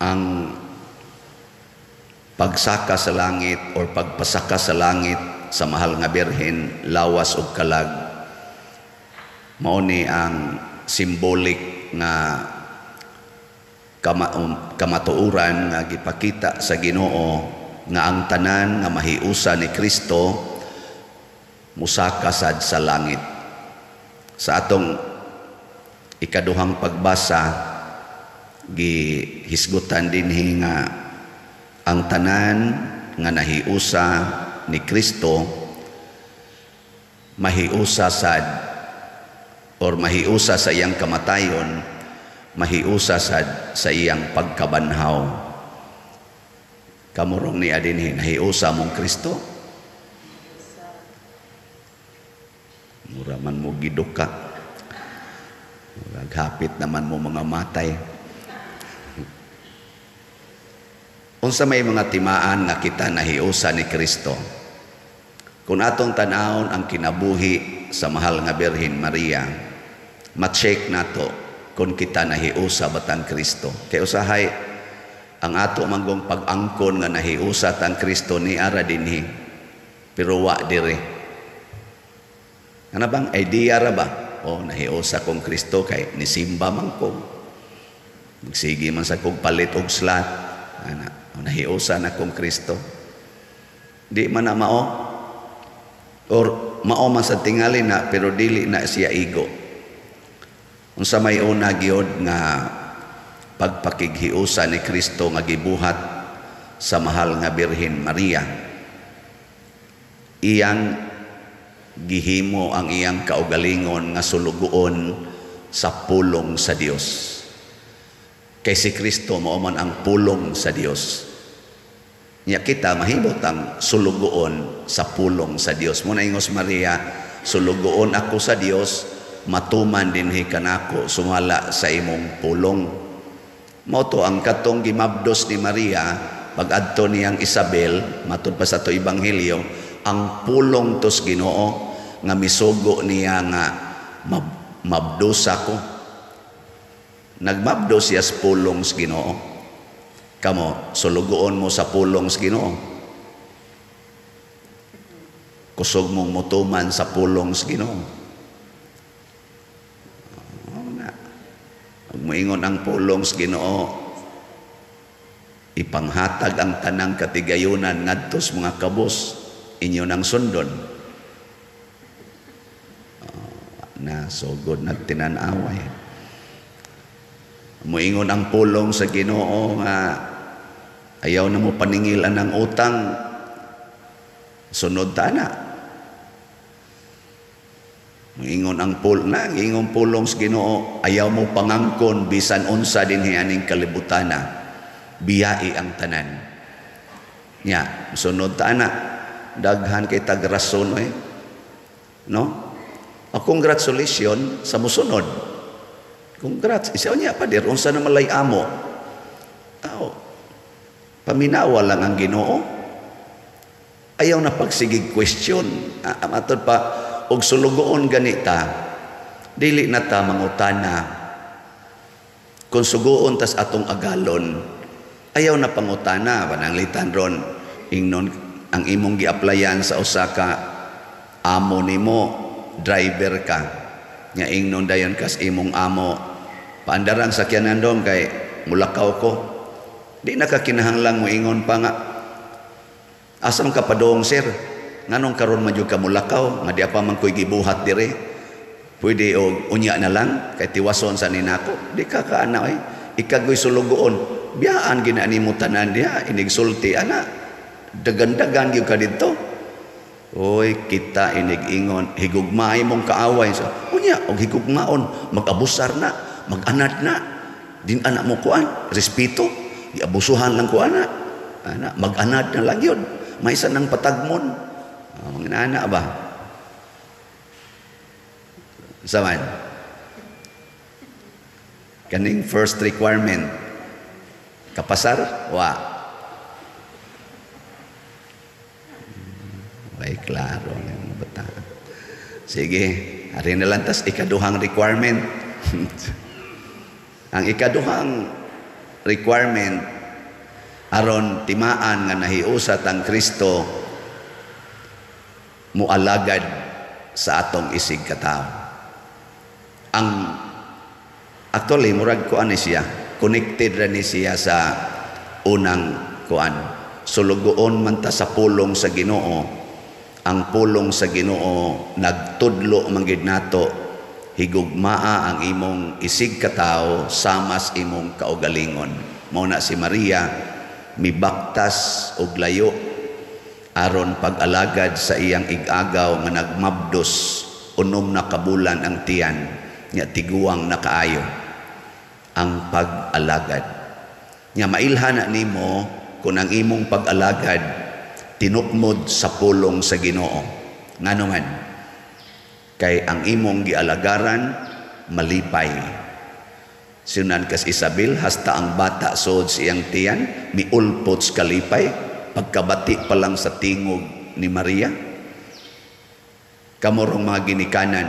Ang pagsaka sa langit or pagpasaka sa langit sa mahal nga Birhen, lawas ug kalag, mao ni ang symbolic nga kamatuoran nga gipakita sa Ginoo nga ang tanan nga mahiusa ni Kristo musaka sad sa langit. Sa atong ikaduhang pagbasa, gihisgutan dinhi nga ang tanan nga nahiusa ni Kristo mahiusa sad or mahiusa sa iyang kamatayon, mahiusa sad sa iyang pagkabanhaw. Kamurong ni adinhi, nahiusa mong Kristo? Mura man mo giduka. Murag hapit naman mo mga matay. Unsa may mga timaan nga kita nahiusa ni Kristo? Kung atong tan-awon ang kinabuhi sa mahal nga Birhen Maria, ma-check nato kung kita nahiusa batang Kristo. Kay usahay ang ato manggong pag-angkon nga nahiusa tang Kristo ni ara dinhi, pero wa dire. Ano bang idea ra ba? Oh, nahiusa kong Kristo kay nisimba man ko. Magsige man sa kog palit og slot. Ana, oh, nahiusa na kong Kristo. Di man na mao. Or mao man sa tingali na, pero dili na siya igo. Unsa may una gyud nga pagpakighiusa ni Kristo nga gibuhat sa mahal nga Birhen Maria? Iyang gihimo ang iyang kaugalingon nga sulugoon sa pulong sa Dios. Kay si Kristo mao man ang pulong sa Dios. Nya kita mahimot ang sulugoon sa pulong sa Dios. Muna ingos Maria, sulugoon ako sa Dios, matuman dinhi kanako sumala sa imong pulong. Mao to ang katong gimabdos ni Maria pag-adto niyang Isabel, matud pa sa to ebanghelyo, ang pulong tos Ginoo nga misugo niya nga mabdos ako. Nagmabdos siya sa pulong sa Ginoo. Kamo, sulugoon mo sa pulong sa Ginoo. Kusog mong mutuman sa pulong sa Ginoo. Oh, na. Ug moingon ang pulong sa Ginoo, ipanghatag ang tanang katigayunan ngadto sa mga kabos, inyo nang sundon. Oh, na sugod nagtinan-away. Moingon ang pulong sa Ginoo nga ayaw na mo paningil ang utang, sunod ta na. Moingon ang na ingon pulong sa Ginoo, ayaw mo pangangkon bisan unsa dinhi aning kalibutana, biyai ang tanan. Nya, sunod ta na. Daghan kay tag rason oy. No? A congratulations sa musunod. Congrats. Isa niya pader unsa na malay amo. Tao. Paminawa lang ang Ginoo. Ayaw na pagsigig question. Matod pa og sulugoon ganita, dili na ta mangutana. Kung sugoon tas atong agalon, ayaw na pangutana. Pananglitan ron, ingnon ang imong gi-applyan sa usa ka amo nimo, driver ka. Nga ingnon dayon kas imong amo, paandarang sakyanan dong kay mulakaw ko. Di na ka kinahanglang moingon pa nga, asam ka padong sir? Nganong karon man jud ka mulakaw nga di pa man koy gibuhat dire? Pwede og unya na lang kay tiwason sa ninako. Di ka kaana oy. Ikagoy sulugoon. Biyaan gina nimo tanan diha inigsulti ana. Dagan-dagan gyud ka didto. Oy, kita inig-ingon, higugmaay mong kaaway. So, unya og higugmaon, mag-abusar na, mag-anad na. Din anak mo kuan, respeto, giabusuhan lang ko ana. Ana, mag-anad na lang yun. May isa ng patagmon. Oh, mga nana ba? Saman. Kaning first requirement. Kapasar? Wa. Ay, klaro. Sige, ari na lang tas ikaduhang requirement. Ang ikaduhang requirement aron timaan nga nahiusat ang Kristo mualagad sa atong isig katawo. Ang actually murag kuan ni siya, connected ra ni siya sa unang kuan. Sulugoon man ta sa pulong sa Ginoo. Ang pulong sa Ginoo nagtudlo man gid nato, higugmaa ang imong isig katawo samas imong kaugalingon. Mao na si Maria mibaktas og layo aron pag-alagad sa iyang igagaw nga nagmabdos 6 na kabulan ang tiyan nga tiguang na kaayo ang pag-alagad. Nya mailhan na nimo kung ang imong pag-alagad tinukmod sa pulong sa Ginoo. Ngano man? Kay ang imong gialagaran malipay. Sinunan kas Isabel, hasta ang bata suod sa iyang tiyan, miulpot sa kalipay, pagkabati pa lang sa tingog ni Maria. Kamurong mga ginikanan,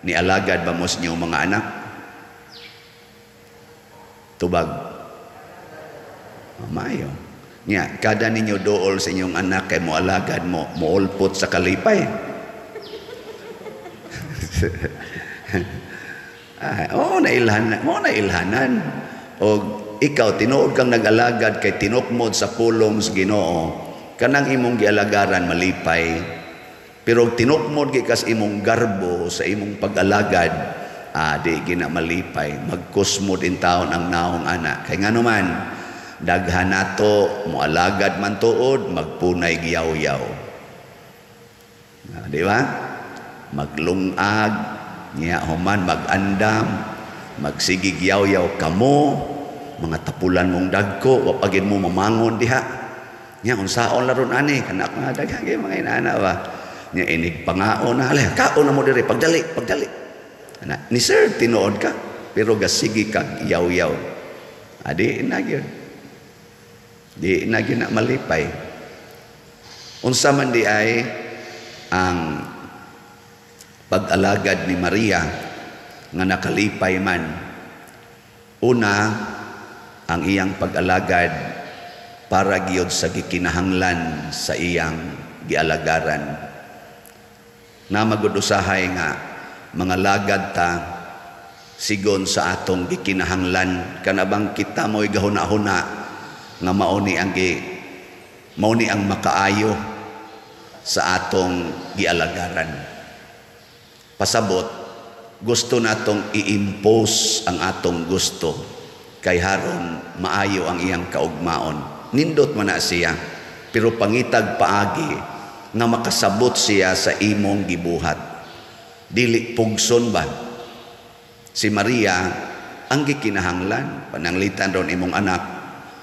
ni alagad ba mo sa inyong mga anak? Tubag. Oh, maayo. Nya, kada ninyo dool sa inyong anak kay mo alagad mo, moulpot sa kalipay. Ay, oh, nailhanan, mo nailhanan. O ikaw tinuod kang nag-alagad kay tinukmod sa pulong sa Ginoo, kanang imong gialagaran malipay. Pero tinukmod gikas imong garbo sa imong pag-alagad, di gina malipay, magkusmod in taon ang naong anak. Kay ngano man, daghan nato moalagad man tuod, magpunay giyaw-yaw. Di ba? Maglungag, niya human magandam, magsigig yaw-yaw kamo, mga tapulan mong dagko, wapagin mo mamangon diha. Niya unsaon laron ani kanak mga daghan kay mga inana ba. Niya inig pangaon na, alay, kaon na mo diri, pagdali, pagdali. Ana, ni sir tinuod ka, pero gasigi kag yaw-yaw. Adi na gyud. Di na gyud na malipay. Unsa man di ay ang pag-alagad ni Maria nga nakalipay man. Una, ang iyang pag-alagad para giyod sa gikinahanglan sa iyang gialagaran. Na magud usahay nga mga lagad ta sigon sa atong gikinahanglan, kanabang kita mo'y gahuna-huna nga mao ni ang makaayo sa atong gialagaran. Pasabot, gusto natong i-impose ang atong gusto kay haron maayo ang iyang kaugmaon. Nindot man na siya, pero pangitag paagi nga makasabot siya sa imong gibuhat. Dili pugson ba? Si Maria ang gikinahanglan, pananglitan ron imong anak,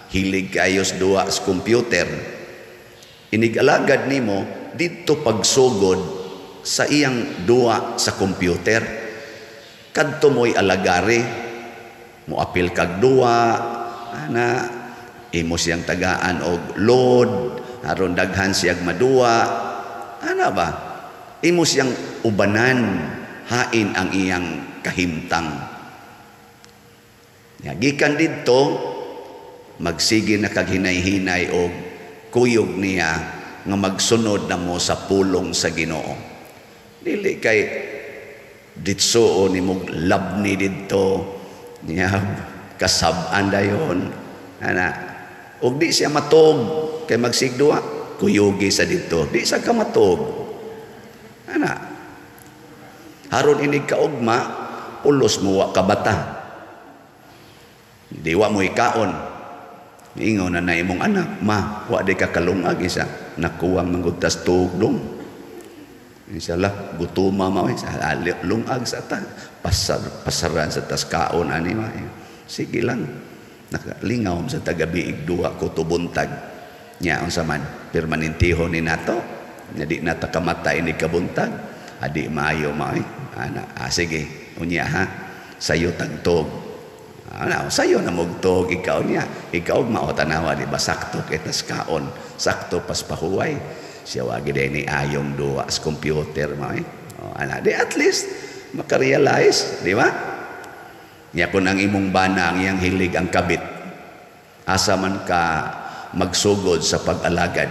hilig kayos duwa sa computer. Inig-alagad nimo didto pagsugod sa iyang duwa sa computer. Kadto mo'y alagari, moapil kag duwa, ana, imo siyang tagaan og load, aron daghan siyag maduwa, ana ba? Imo siyang ubanan, hain ang iyang kahimtang. Ya, gikan didto, magsige na kag hinay-hinay og kuyog niya nga magsunod na mo sa pulong sa Ginoo. Dili kay ditso o nimog labni didto niya kasab-an dayon ana, og di siya matog kay magsigduwa kuyugi sa didto, di sa ka matog ana. Haron inig kaugma, pulos mo wa kabata, di wa mo ikaon. Ingon na na imong anak, ma, wa di ka kalungag isa nakuwang manggugtas tugdong. Inshallah, gutuma ma, sa lungag sa ta, pasaran sa tas kaon ani ma. Sige lang. Nakalingaw sa tagabi igduwa ko tubuntag. Nya unsa man permanentihon ni nato. Nya di nata kamatay ni kabuntag. Adi maayo ma ana, sige, unya ha. Sayo tagtog. Ana, sayo na mugtog ikaw niya. Ikaw mao tanawa di ba sakto kay tas kaon, sakto pas pahuway. Siya wagi din ni ayong duwa sa computer mo eh. O, ana, di at least makarealize, di ba? Nya kun ang imong bana ang iyang hilig ang kabit. Asa man ka magsugod sa pag-alagad?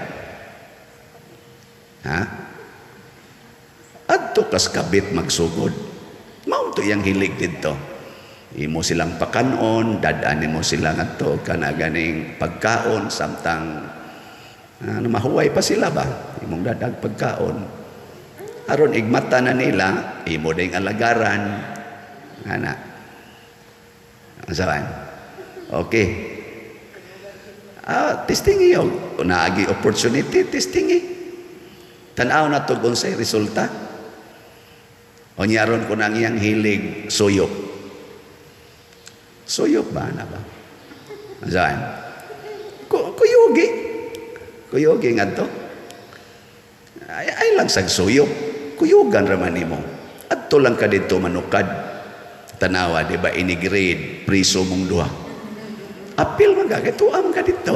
Ha? Adto kas kabit magsugod. Mao to iyang hilig didto. Imo silang pakanon, dad-an nimo sila ngadto kana ganing pagkaon samtang ano, mahuway pa sila ba? Imong dadag pagkaon. Aron igmata na nila, imo ding alagaran. Ana. Ang? Okay. Ah, testing iyo. Kung naagi opportunity, testing. Tanaw na to kung unsay resulta. O aron kung ang iyang hilig, suyop. Suyop ba na ba? Saan? Kuyugi. Kuyugi nga to. Ay, ay lang sag suyop. Kuyugan raman nimo. Adto lang ka dito manukad. Tanawa, di ba, inigrade, priso mong duha. Apil man ka, kay tuwa man ka dito.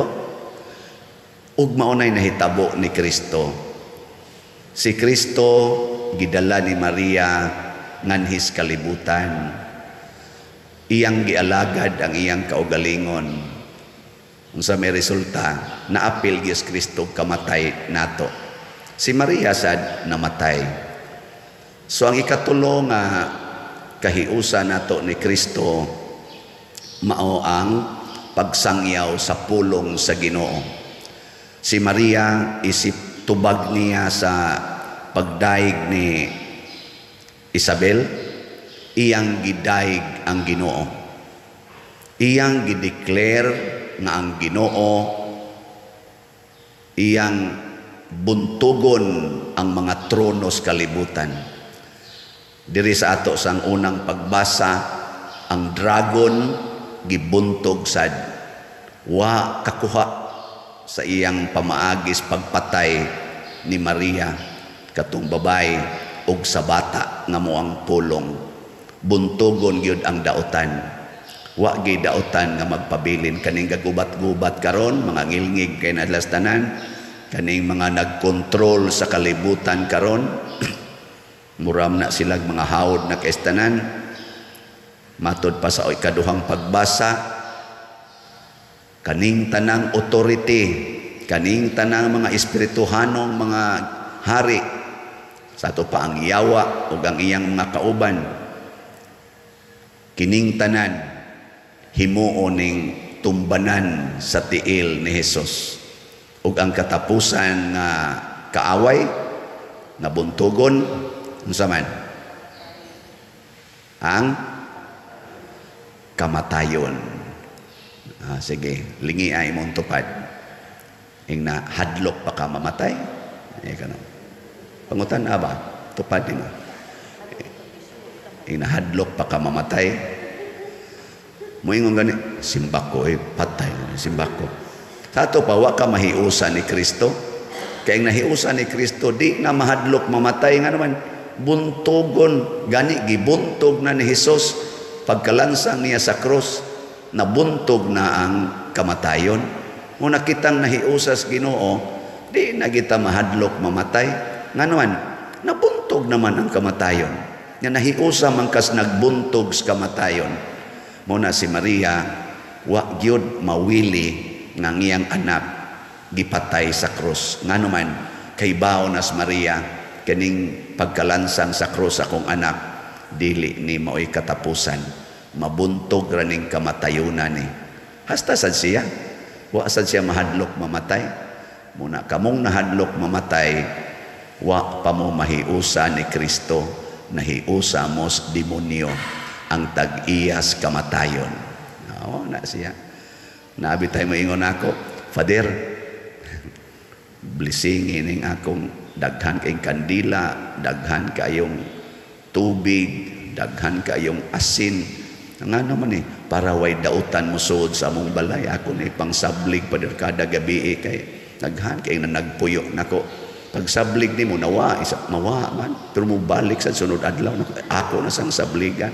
Ug maunay nahitabo ni Kristo. Si Kristo gidala ni Maria nganhis kalibutan. Iyang gialagad ang iyang kaugalingon. Unsa may resulta, naapil gyud Kristo kamatay nato. Si Maria sad namatay. So ang ikatulo nga kahiusa nato ni Kristo mao ang pagsangyaw sa pulong sa Ginoo. Si Maria isip tubag niya sa pagdaig ni Isabel, iyang gidaig ang Ginoo. Iyang gideclare nga ang Ginoo iyang buntugon ang mga tronos kalibutan. Diri sa ato sang unang pagbasa, ang dragon gibuntog sad, wa kakuha sa iyang pamaagis pagpatay ni Maria katong babay og sa bata nga mo ang pulong. Buntugon gyud ang daotan. Wa gyud daotan nga magpabilin kaning gagubat-gubat karon, mga ngilngig kay nadlas tanan, kaning mga nagkontrol sa kalibutan karon. Muram na silag mga hawd na kaestanan. Matod pa sa ikaduhang pagbasa, kaning tanang authority, kaning tanang mga espirituhanong mga hari, sa ato pa ang yawa ug ang iyang mga kauban, kining tanan himuon ning tumbanan sa tiil ni Hesus. Ug ang katapusan nga kaaway nga buntugon, unsa man? Ang kamatayon. Ah, sige, lingi ay imong tupad. Ing na hadlok pa ka mamatay. Ay kano. Pangutan aba, tupad nimo. Ing na hadlok pa ka mamatay. Moingon gani, simbako eh, patay, simbako. Sa ato pa, wa ka mahiusa ni Kristo. Kaya ing nahiusa ni Kristo, di na mahadlok mamatay. Nga naman, buntugon, gani, gibuntog na ni Hesus pagkalansang niya sa krus, nabuntog na ang kamatayon. Muna kitang nahiusas Ginoo, di na kita mahadlok mamatay. Nga naman, nabuntog naman ang kamatayon. Nga nahiusa man kas nagbuntog sa kamatayon. Muna si Maria, wa gyud mawili nga iyang anak gipatay sa krus. Nga naman, kay baon nas Maria, kaning pagkalansang sa krus akong anak, dili ni maoy katapusan. Mabuntog ra ning kamatayunan ni. Hasta sad siya. Wa sad siya mahadlok mamatay. Muna kamong nahadlok mamatay, wa pa mo mahiusa ni Kristo, nahiusa mos demonyo ang tag-iyas kamatayon. Oo, na siya. Naabi tayo moingon ako, "Father, blessing ining akong daghan kayong kandila, daghan kayong tubig, daghan kayong asin." Nga naman eh, para way dautan mo suod sa among balay. Ako na pangsablig pa kada gabi eh, kay daghan kay na nagpuyo nako. Pagsablig nimo nawa, isa, mawa man. Pero mo balik sa sunod adlaw, nako, ako na sang sabligan.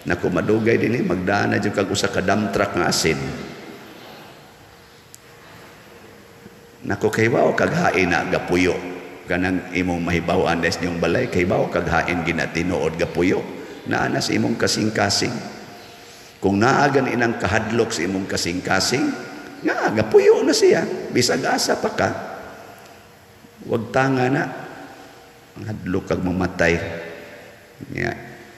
Nako, madugay din eh, magdaan na dyan kag usa ka dump truck nga asin. Nako, kay wow kaghain na gapuyo. Kanang imong mahibaw-an des niyong balay, kay wow kaghain ginatinuod gapuyo. Naa na sa imong kasing-kasing. Kung naagan inang kahadlok sa imong kasing-kasing, Nga, gapuyo na siya. Bisag asa pa ka. Wag tanga na. Hadlok kag mamatay. Nga,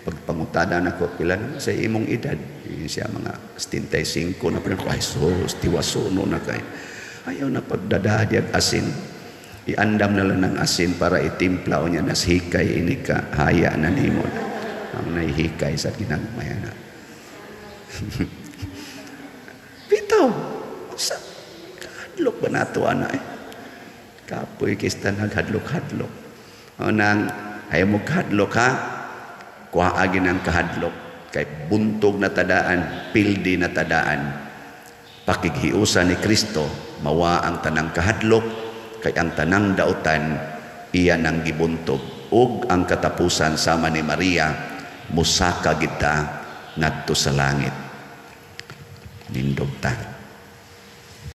pagpangutada nako, "Pila na sa imong edad?" Yun siya, mga 75 na pa. "Ay, sus, tiwasuno na kay." Ayaw na pagdadadi asin. Iandam na lang ng asin para itimpla o niya nas hikay ini ka haya na nimo. Ang nahihikay sa ginagmaya na. Bitaw. Sa kahadlok ba nato ana eh? Kapoy kista naghadlok-hadlok. O nang ayaw mo kahadlok ha? Kuhaagin ang kahadlok. Kay buntog na tadaan, pildi na tadaan. Pakighiusa ni Kristo, mawa ang tanang kahadlok, kay ang tanang dautan iya nang gibuntog. Ug ang katapusan, sama ni Maria, musaka kita ngadto sa langit. Nindog ta.